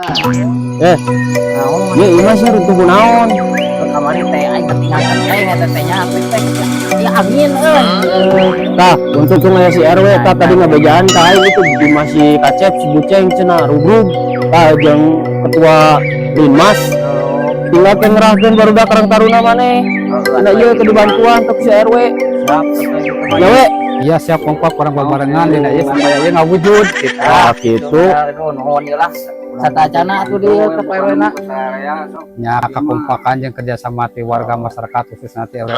Eh, Naon? Ya ieu mah sia runtuh kunaon? Kamari teh aing ketinggalan teh eta teh nya apa teh. Ya angin euy. Tah, untuk tuh aya si RW tah tadi ngabejaan ka aing itu di masih kacep si Buceng cenah rugrug. Tah jeung ketua Linmas tinggal teh ngerahkeun barudak Karang Taruna maneh. Cenah ieu kudu bantuan ke si RW. Siap. Ya we. Iya, siap kompak orang babarengan dina ieu supaya ieu ngawujud gitu. Ah, gitu. Aduh, nuhun ieu lah. Satacana atuh dieu ke Pak RW na. Nya kakompakan jeung kerjasama ti warga masyarakat, khususnya ti RW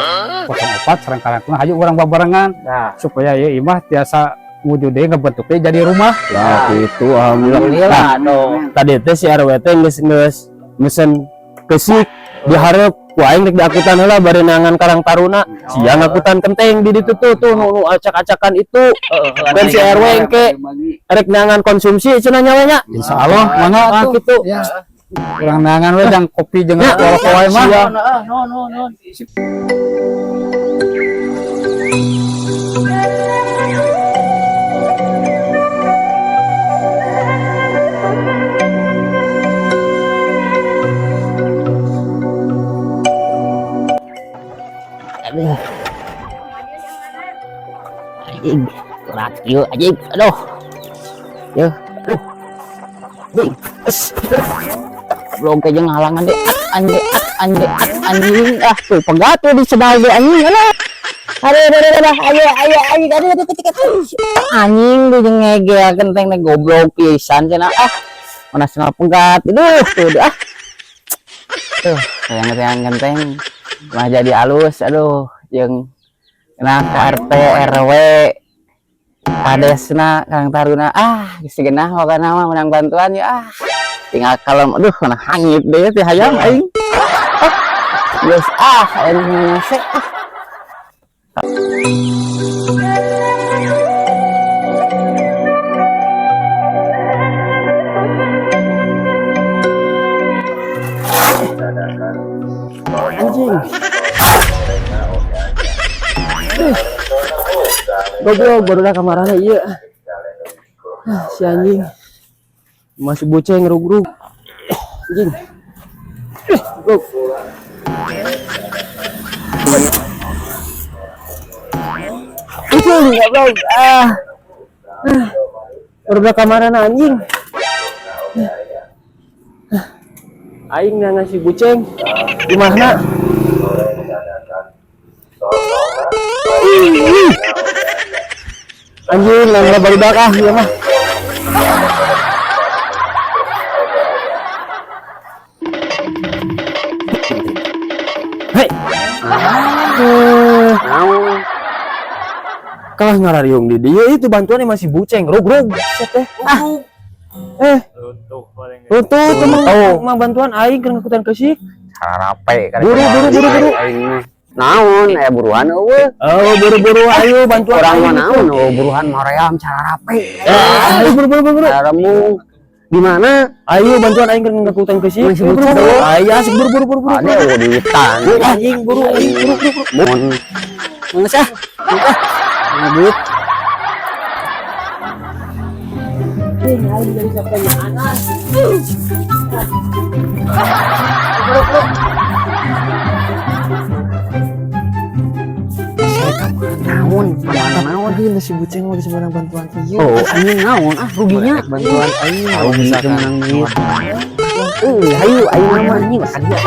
04 sareng Karang Taruna, hayu urang babarengan Nah, supaya ieu imah tiasa wujud deui, ngabentuk deui jadi rumah. Ya gitu, alhamdulillah. alhamdulillah Tah, aduh. tadi teh si RW teh geus geus mesen kesik dihareup ku aing rek diakutan heula bari neangan Karang Taruna. Sia ngakutan kenteng di ditu tuh tuh nu nu acak-acakan itu. Dan si RW engke rek neangan konsumsi cenah nya we nya. Insyaallah mangga Ah, atuh. gitu. Ya. Urang neangan we jang kopi jeung Ya. rokok wae mah. Siap. Heeh, nuhun nuhun nuhun. Aduh. Anjing, berat ieu anjing. Aduh. Yeuh. Aduh. Anjing. Es. Belum ke jeung halangan deh. Anjing, anjing, anjing. Ah, tuh pegat tuh di sedal deh anjing. Alah. Aduh, aduh, aduh, aduh, ayo, ayo, ayo, aduh, aduh, ketika anjing tuh jeung ngegel genteng teh goblok pisan cenah. Ah, mana senal pegat. Aduh, tuh ah. Tuh, sayang genteng mah jadi alus, aduh, jeung kena ke RT RW Kadesna Karang Taruna, ah, geus genah pokona mah menang bantuan ya, ah, tinggal kalem, aduh, mana hangit deh teh hayam aing, ah, geus ah, aing ngese ah. Anjing. Eh, goblok barudak kamarana ieu. Ah, si anjing. Masih boceng rug-rug. Anjing. Eh, goblok. Anjing, goblok. Ah. Ah. Barudak kamarana anjing. Ah. Aing ngasih buceng di mana? Anjing, nang barudak ah ieu mah. Hei. Aduh. Naon? Kalah ngarariung di dieu itu bantuannya masih buceng, rug-rug. Set teh. Ah. Eh, Runtuh paling. runtuh tuh mah mah bantuan aing keur ngakutan keusik. Sarape kan. Buru, buru, buru, buru. Aing mah. Naon aya buruan eueuh. Oh, buru-buru ayo bantuan Urang aing mah itu. Naon oh buruan moream sarape. Eh, ayo buru buru buru. Buru. Remung. Di mana? Ayo bantuan aing keur ngakutan keusik. Masih Buru, buceng. buru. Ayo asik buru buru buru buru. Ada eueuh duitan. Buru, anjing buru anjing buru buru. Buru. Mun geus ah. Ah. Duit. Anjing, aing jadi sapenyaanan. Naon? Kamana naon? Aduh, si buceng mau disebarang bantuan ieu. Oh, anjing naon? Ah, ruginya. Bantuan aing Kalau misalkan menang duit. Eh, hayu aing mah anjing ka dieu.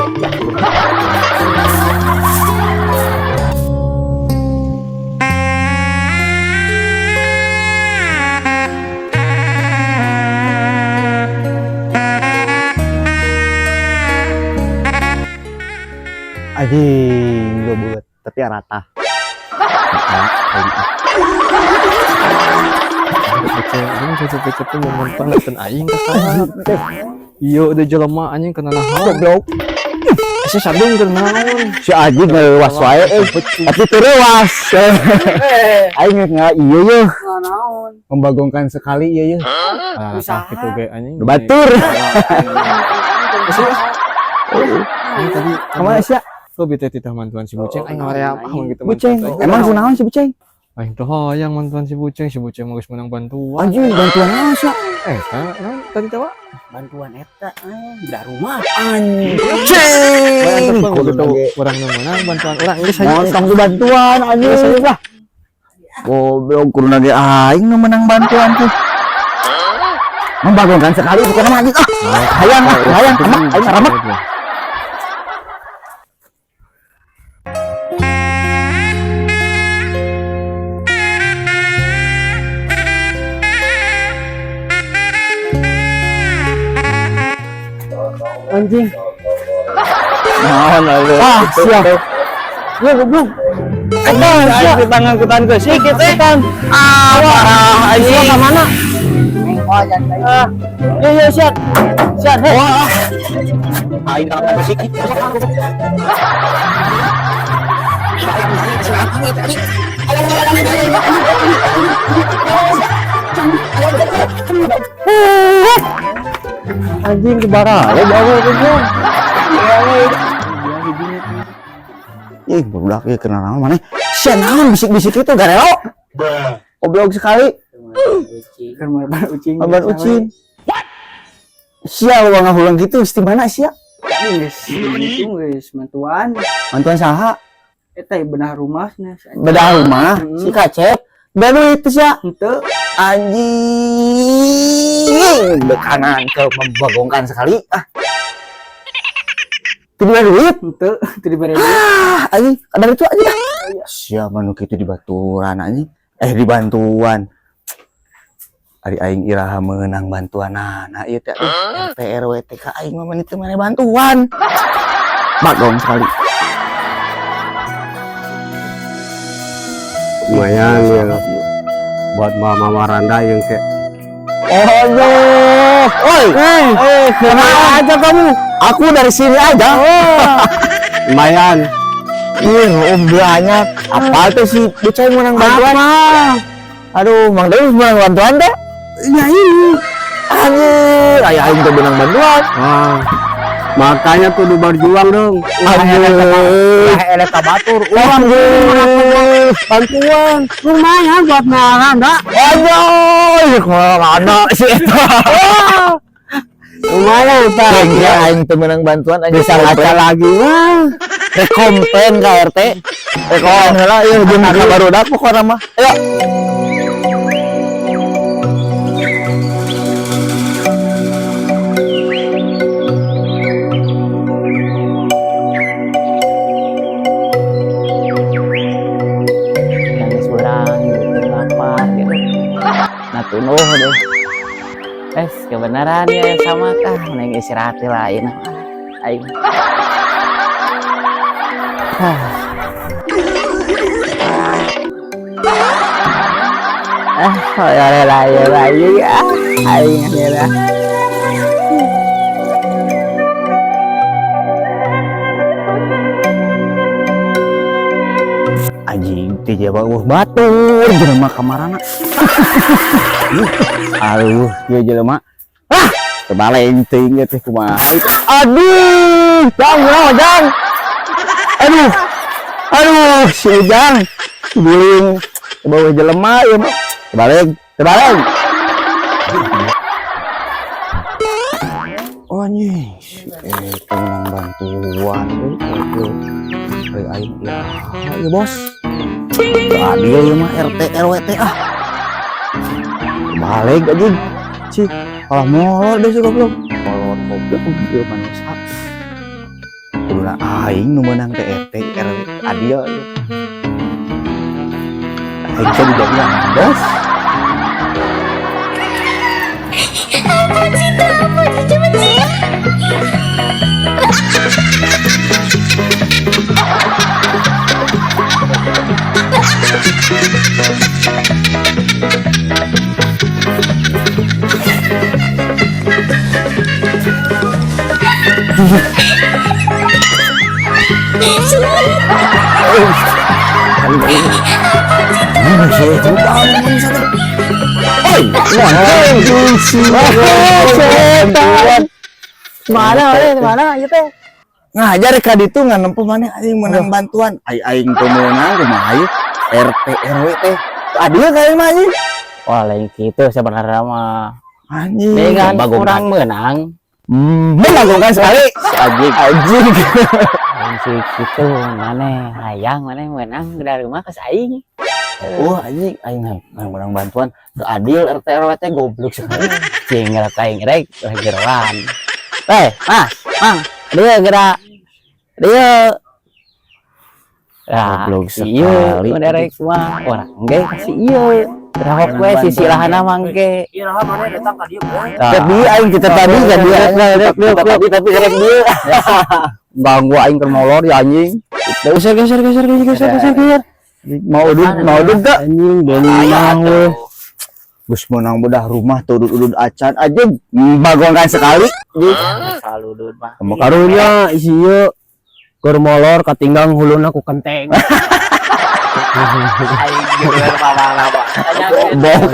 Anjing goblok, tapi rata. Buceng anjing cecep-cecep mau nonton aing kakak. Iya udah jelema anjing kena naon. Goblok. Asa sadung keur naon. Si Aji ngeluas wae euy. Tapi teu reuas. Aing nggak iya yeuh. Membagongkan sekali iya ya. Ah, gitu ge anjing. Batur. Ini tadi Kumaha sia? Kok bete titah mantuan si Buceng aing ngaream ah mun gitu. Buceng. Mantuan. Emang kunaon si Buceng? Aing teh hayang bantuan si Buceng, si Buceng mah geus menang bantuan. Anjing, bantuan naon sia? Eh, naon tadi teh, Wak? Bantuan eta bedah rumah. Anjing. Bantuan begitu urang nu meunang bantuan urang geus aja. Montong tuh bantuan anjing lah. Goblok, kudu ge aing nu menang bantuan tuh. Membangunkan sekali bukan mah anjing ah. Hayang ah, hayang amak aing aramak. Anjing. Naon lu? Ah, siap. Ya goblok. Eta sia di pangangkutan geusik kitu teh. Ah, parah Sia anjing. ka mana? Ah, yo yo siap. Siap, hei. Wah. Aing ka geusik. Anjing ke bara, ya bawa goblok. Ih, budak ieu kenal naon maneh? Sia naon bisik-bisik itu garelo? Goblok sekali. Kan ban ucing. Ban ucing. Sia lu ngahulang gitu di mana sia? Geus, itu geus bantuan. Bantuan saha? Eta bedah rumah nya. Bedah rumah si Kacep. Baru itu sia. Henteu. Anjing, bekanan ke membagongkan sekali. Ah. Tidak ada duit. Henteu, teu dibere duit. Ah, anjing, ada itu aja. Siapa nu kitu di baturan anjing? Eh, di bantuan. Ari aing iraha meunang bantuan nah ieu teh aduh, RT RW TK aing mah meuni teu mere bantuan. Bagong sekali. Lumayan ya buat Mama Maranda yang kayak Oh, oi, kenapa aja kamu? Aku dari sini aja. Lumayan. Ih, banyak. Apa tuh si Bucai menang bantuan? Aduh, Mang Dewi menang bantuan deh. Ya ini. Anjir, ayah aing tuh menang bantuan. Ah, makanya kudu berjuang dong. Anjir, Elek batur. anjir, Bantuan. Lumayan buat Maranda. Anjir, mana sih itu? Lumayan Pak. Ya, aing tuh menang bantuan anjir. Bisa ngaca lagi. Wah. Rekompen ka RT. Rekompen heula ieu jeung ka barudak pokona mah. Ayo. Nangis berang gitu lapar gitu. Nah tunuh deh. Kebenaran ya sama kah neng istirahat lain aing. Ah, ya lah ya lah ya aing ya. Anjing teh jaba eueuh batur jelema kamarana. Aduh, ieu jelema. Ah, terbalik teuing teh kumaha. Aduh, jang, jang, jang. Aduh. Aduh, si Ujang. Guling ke bawah jelema ieu mah. Terbalik, terbalik. Oh anjing, si eta menang bantuan euy, goblok. Euy aing ya, ya bos. Teu adil ieu mah RT RW teh ah. Balik anjing. Cik, kalah molor deh si goblok. Molor goblok ieu manusia. Kuduna aing nu meunang teh RT RW adil ieu. Aing teh dijadian bos. Mana mana ieu teh? Ngajar ka ditu ngan nempuh maneh aing menang bantuan. Ai aing teu meunang kumaha ieu? RT RW teh. Adil kayak mah, anjing. Wah, lain gitu sebenarnya mah. Anjing. Dengan Bagongkan. kurang menang. Membagongkan sekali. Anjing. Anjing. Lain sih gitu, maneh hayang maneh menang dari rumah ke aing. Oh, anjing, aing hayang menang bantuan. Teu adil RT RW teh, goblok sekali. Cing ngerek aing rek jeroan. Eh, Mas, Mang, dia gerak. Dia. Ah, Goblok iya, sekali. udah rek mah orang ge kasih ieu. Rahok we sisilahana mah ge. Iraha maneh datang ka dieu, boy? Tapi aing kita tadi kan dia tapi tapi rek dia. Ganggu aing keur molor ya, anjing. Geser, geser, geser, geser, geser, geser, geser. Mau udud gak? Anjing, benang we. Geus menang bedah rumah tuh udud-udud acan aja, bagongkan sekali. Selalu udud mah. Karunya isi ieu keur molor katinggang huluna ku kenteng. Aing jeung lama-lama. Bohong.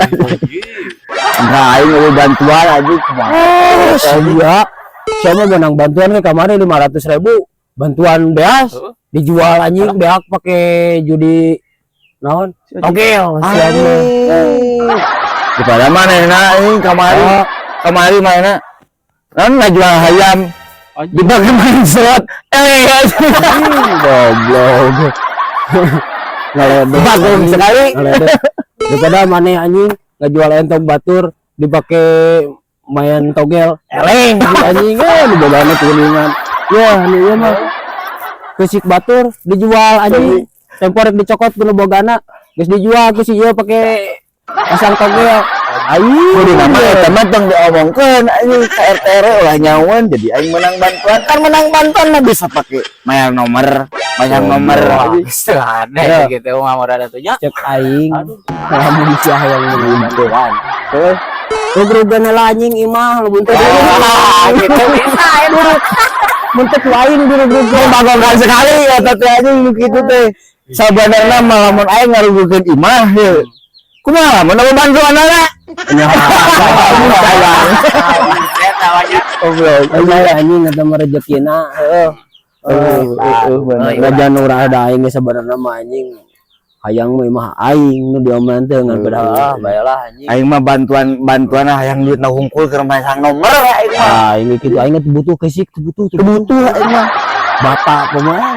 Nah, aing euweuh bantuan aja kumaha. Oh, sia. Siapa menang bantuan ke kemarin 500 ribu bantuan beas dijual, anjing, beak pakai judi naon, togel siapa. Di mana na anjing kamari? Oh. Kamari mana? Kan ngajual hayam. Dipakai main slot. Eh, anjing. Goblok. Ngaledek. Bagong sekali. Ngaledek. Daripada maneh, anjing, ngajual entong batur dipakai main togel, eleng anjing, eh nu bobana kuningan ya. Nu ieu mah keusik batur dijual, anjing, tempo rek dicokot ku nu bogana geus dijual ku si ieu pake pasang togel ayu. Kudu nama eta mah tong diomongkeun, anjing, ka RT RW ulah nyawan. Jadi aing menang bantuan kan, menang bantuan mah bisa pakai bayar nomor, bayar nomor. Wah, aneh Ya. gitu mah modal atuh nya. Cek aing, lamun sia hayang menang bantuan, rug-rugan lah, anjing, imah lu buntut. Gitu bisa ya. Buntut lain dirug-rugan. Bagongkan sekali ya teh, anjing, nu kitu teh. Sabenerna mah lamun aing ngarugukeun imah ye, kumaha lamun aya bantuan ana? Sayang. Goblok. Anjing, anjing, eta mah rezekina, heeh. Heeh, bener. Raja nu rada aing ge sabenerna mah, anjing, hayang mah imah aing nu diomelan teh ngan pada ah baelah, anjing. Aing mah bantuan bantuan hayang duit na hungkul keur masang nomor aing mah. Ah, ini kitu aing teh butuh keusik teu butuh teu Butuh aing mah. Bapak kumaha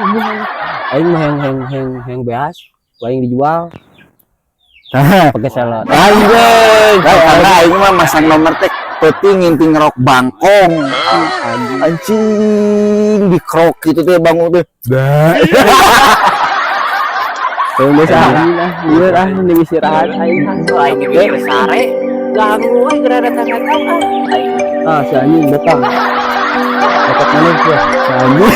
aing mah hayang hayang hayang hayang beas aing dijual pakai salad. Anjing, karena aing mah masang nomor teh peuting nginting rok bangkong. Anjing, dikrok gitu teh bangun teh. Teu geus ah, ieu ah, mending istirahat aing. Aing ge sare. Ganggu we geura datang-datang ah. Ah, si anjing datang. Dapat mana ya si anjing?